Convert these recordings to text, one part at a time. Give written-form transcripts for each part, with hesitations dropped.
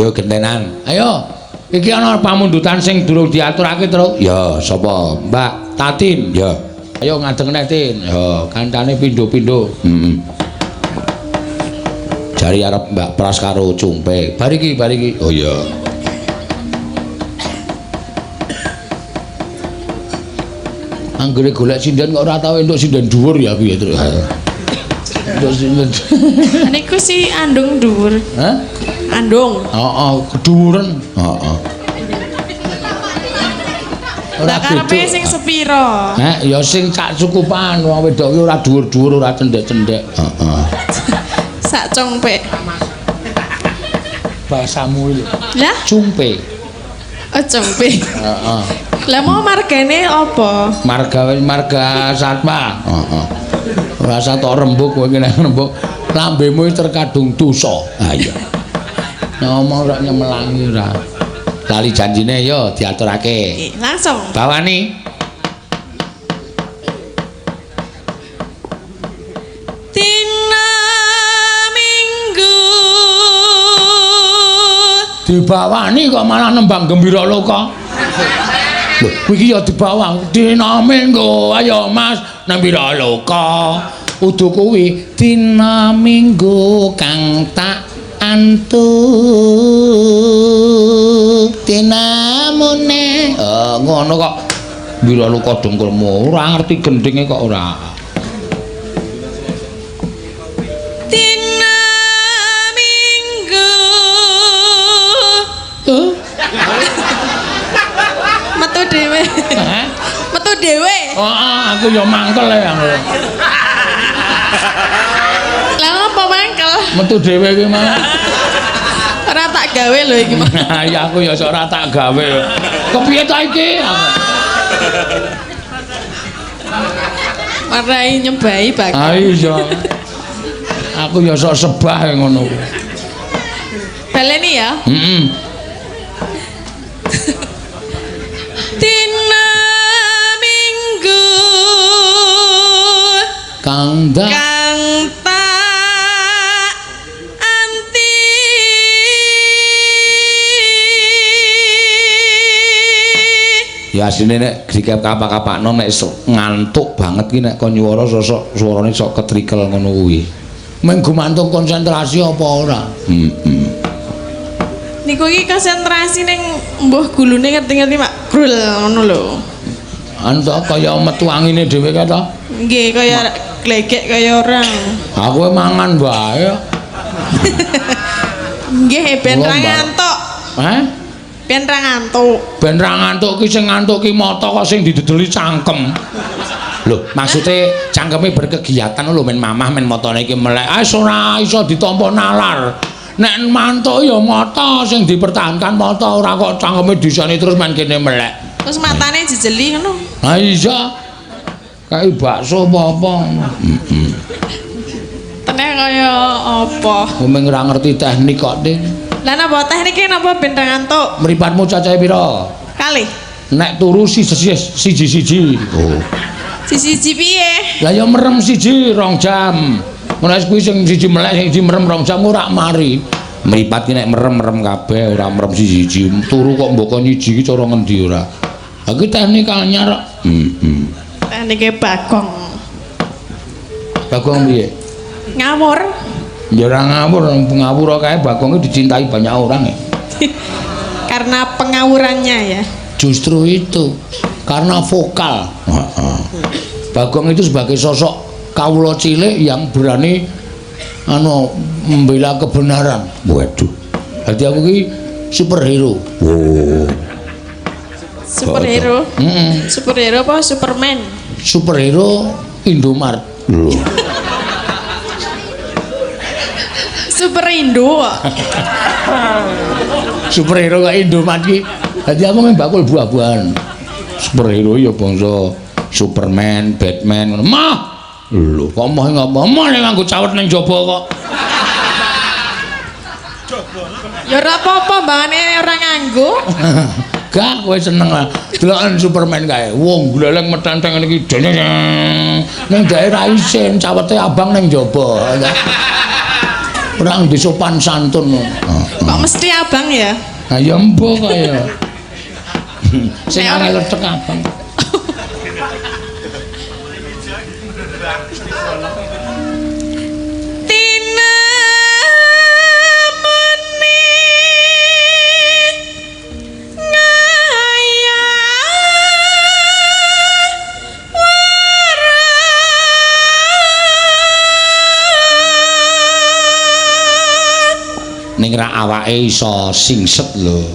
Yo gentenan. Ayo. Iki ana pamundutan sing durung diaturake, Truk. Ya, sapa? Mbak Tatin. Ya. Ayo ngadeg neh, Tin. Ya, kancane pindho-pindho. Heeh. Jari arep Mbak Pras karo Cumpe. Bar iki, bar iki. Oh iya. Anggere golek sinden kok ora tau entuk sinden dhuwur ya aku ya, Truk. Entuk sinden. Niku si andung dhuwur. Hah? Andung. Heeh, kedhuwuren. Heeh. Lah karepe sing sepiro? Heh, ya sing sak cukupan wong wedok ki ora dhuwur-dhuwur, ora cendhek-cendhek. Heeh. Sak congpek. Bahasamu lho. Lah, Cumpe. oh congpe. Heeh. Lah mau margane apa? Marga marga satwa. Heeh. Ora usah tok rembug kowe iki nek rembug lambemu wis terkadung dosa. Ha iya. Ngomong ora nyemelangi ora. Lali janjine yo diaturake. Langsung. Bawani. Dina Minggu. Dibawani kok malah nembang gembira loka. Lho, kuwi iki ya dibawang dina Minggu. Ayo Mas, nembira loka. Udu kuwi dina Minggu kang tak antuk dinamune. Ngono kok mbira loka dengkulmu ora ngerti gendinge kok ora. Dina Minggu. Metu dhewe. Hah? Metu dhewe. Heeh, aku ya mangkel ya. Lah ngopo mangkel? Metu dhewe kuwi malah. Ora tak gawe lho iki. Ya aku ya sok ora tak gawe. Kepiye ta iki? Marai nyebai bakal. Ah iya. Aku ya sok sebah ngono kuwi. Baleni ya. Heeh. Dina Minggu Kang dak kang tak anti. Ya asline nek dikap-kapakno nek ngantuk banget ki nek kon nyuwara sosok suarane sok ketrikel ngono kuwi. Mung gumantung konsentrasi apa ora? Heeh. Niku iki konsentrasi ning mbuh gulune ngerti-ngerti Mak grul ngono lho. Anu to kaya metu angine dhewe kae to. Nggih kaya glegek kaya orang. Aku mangan wae. Nggih ben ra ngantuk. Hah? Ben ra ngantuk. Ben ra ngantuk ki sing ngantuk ki mata kok sing didedeli cangkem. Lho, maksude cangkeme berkegiatan lho men mamah men matane iki melek. Ah ora iso ditampa nalar. Nek mantuk ya mata sing dipertahankan mata ora kok cangkeme disani terus men kene melek. Terus matane jejeli ngono. Ha iya. Kayak bakso apa-apa. Heeh. Teneh kaya apa? Wong ora ngerti teknik kok, Tin. Lah napa teknike napa ben ra ngantuk? Mripatmu cacahe pira? Kalih. Nek turu siji-siji. Oh. Siji-siji piye? Lah ya merem siji 2 jam. Ngono wis kuwi sing siji melek sing siji merem 2 jam ora mari. Mripat ki nek merem-merem kabeh ora merem siji-siji. Turu kok mbok kon nyiji ki cara ngendi ora? Ha ki teknik anyar kok. Heeh. Teknike Bagong. Bagong piye? Ngawur. Ya ora ngawur, ngawur kae Bagong ki dicintai banyak orang ya. Karena pengawurannya ya. Justru itu, karena vokal. Heeh. Bagong itu sebagai sosok kawula cilik yang berani anu membela kebenaran. Waduh. Dadi aku ki superhero. Wow. Superhero. Heeh. Superhero apa Superman? Superhero Indomart. Lho. Super Indo kok. Superhero kok Indomart ki. Dadi aku mung bakul buah-buahan. Superhero ya bangsa Superman, Batman ngono. Mah. Lho, kok moh ngapa? Moh nek nganggo cawet ning jaba kok. Ya ora apa-apa, mbangane ora nganggo. Gak kowe seneng lah. Deloken Superman kae. Wong gleleng metenteng ngene iki. Ning daerah isin cawete abang ning jaba. Ora ndek sopan santun. Kok mesti abang ya? Ha ya embo kok ya. Sing angel tek abang. Ning ra awake iso singset lho.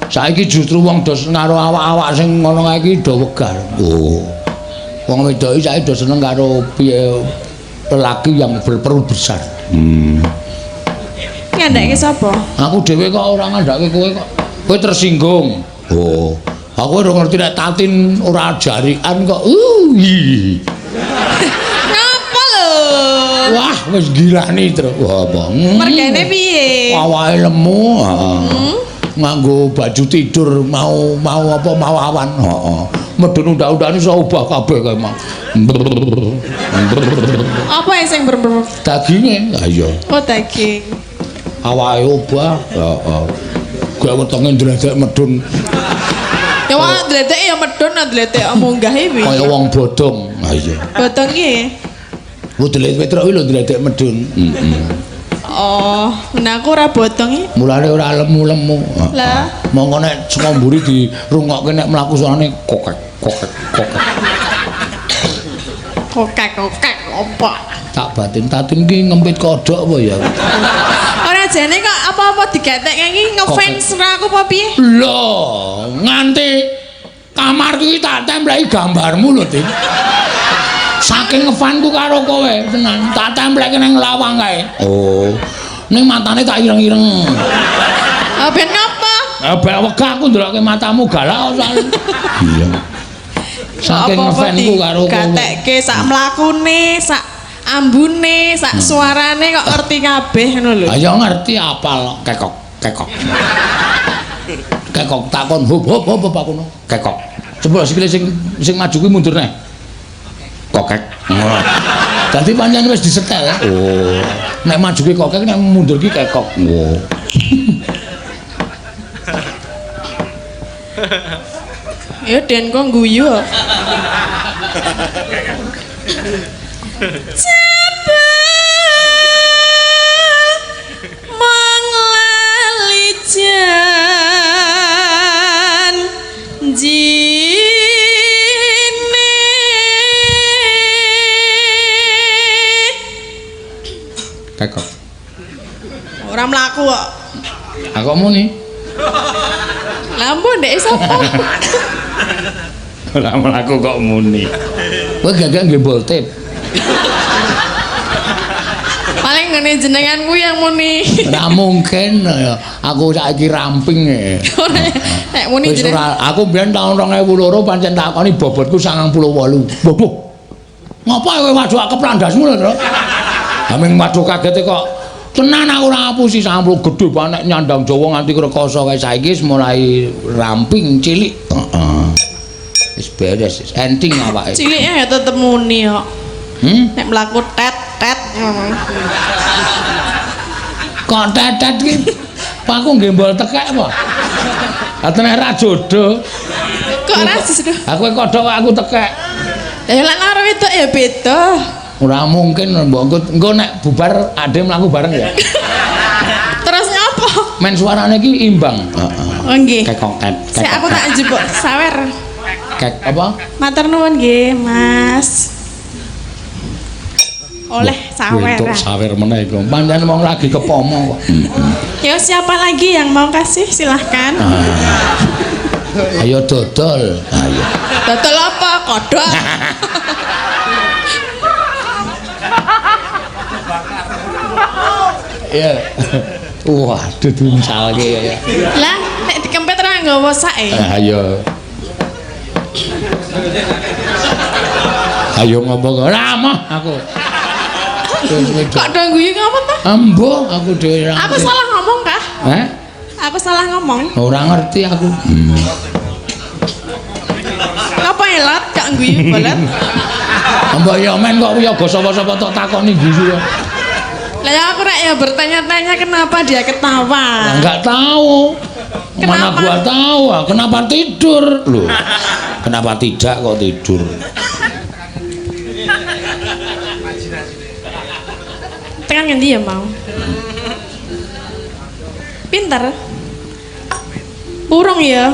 Saiki justru wong do karo awak-awak sing ngono kae iki do wegah. Oh. Wong wedok iki saiki do seneng karo piye lelaki yang berperut besar. Ngandhake sapa? Aku dhewe kok ora ngandhake kowe kok. Kowe tersinggung. Oh. Aku ora ngerti nek Tatin ora jarikan kok. Ngapa lho? Wah, wis gilani terus. Wah, apa? Mergane piye? Awake lemu, heeh. Nganggo baju tidur mau apa mau awan, heeh. Medun undak-undakne iso obah kabeh kae mau. Apa sing ber Daginge? Ha iya. Oh, daging. Awake obah, heeh. Gawe wetenge ndledek medun. Ya wong ndledek ya medun, ndledek munggahe piye? Kaya wong bodong. Ha iya. Bodong ki. Wudelit Petruk kuwi lho ndledek medun. Heeh. Oh, menaku ora bodong iki. Mulane ora lemu-lemu. Lah, mongko nek saka mburi dirungokke nek mlaku suarane kokek kokek kokek. Kokek kokek opo? Tak batin Tatin ki ngempit kodhok apa ya? Ora jane kok apa-apa digetek iki ngefans ra aku apa piye? Lho, nganti kamar iki tak templeki gambarmu lho, Din. Saking ngefanku karo kowe, tenan. Tak templeke nang lawang kae. Oh. Ning matane tak ireng-ireng. Ah ben ngapa? Ah ben wegah aku ndelokke matamu galak kok. Iya. Saking ngefanku karo kowe. Gatekke sak mlakune, sak ambune, sak suarane kok ngerti kabeh ngono lho. Ayo ngerti apal kekok, kekok. Kekok takon hop hop hop apa kono? Kekok. Coba sikile sing maju kuwi mundur neh. Kokek. Dadi pancen wis disetel. Oh. Nek maju ki kokek, nek mundur ki kekok. Oh. Ya den kok guyu. Jebul mong lali janjine. Kekok. Ora mlaku kok. Aku muni. Lah mbok ndek sapa? Ora mlaku kok muni. Kowe gagak nggih boltip. Paling ngene jenengan kuwi yang muni. Ora mungkin ya. Aku saiki ramping e. Nek muni jenengan. Aku mbiyen taun 2002 pancen takoni bobotku 98. Waduh. Ngapa kowe waduh keplandasmu lho, Tru? Aming waduh kagete kok. Tenan aku ora ngapusi 90 gedhe banget nyandang Jawa nganti rekoso kae saiki wis mulai ramping cilik. Heeh. Wis beres, enting awake. Cilike ya tetep muni kok. Nek mlaku tet tet ngono. Kok tet tet ki? Pak aku nggembol tekek apa? Lah tenan ra jodoh. Kok ora jodoh? Aku kodhok aku tekek. Lah lek karo wedok ya beda. Ora mungkin mbok engko nek bubar ade mlaku bareng ya. Terus ngapa? Men suarane iki imbang. Heeh. Oh nggih. Kekok ket. Sik aku tak njupuk sawer. Kek apa? Matur nuwun nggih, Mas. Oleh sawer. Entuk sawer meneh iku. Pancen wong lagi kepomo kok. Ya siapa lagi yang mau kasih silahkan. Ayo dodol. Ayo. Dodol apa? Kodhok. Ya. Wah, diuncalke ya. Lah, nek dikempet ora nggawa sake. Ayo. Ayo ngomong ora moh aku. Kok do guyu ngapa ta? Embuh, aku dhewe ora. Aku salah ngomong kah? Heh? Aku salah ngomong. Ora ngerti aku. Ngapa elot gak guyu bolet? Mbok ya men kok yoga sapa-sapa tok takoni guyu. Lah ya aku rek ya bertanya-tanya kenapa dia ketawa. Lah enggak tahu. Mana Kenapa? gua tahu, ah, kenapa tidur? Loh. Kenapa tidak kok tidur? Tekan ngendi ya mau? Pinter. Burung ya.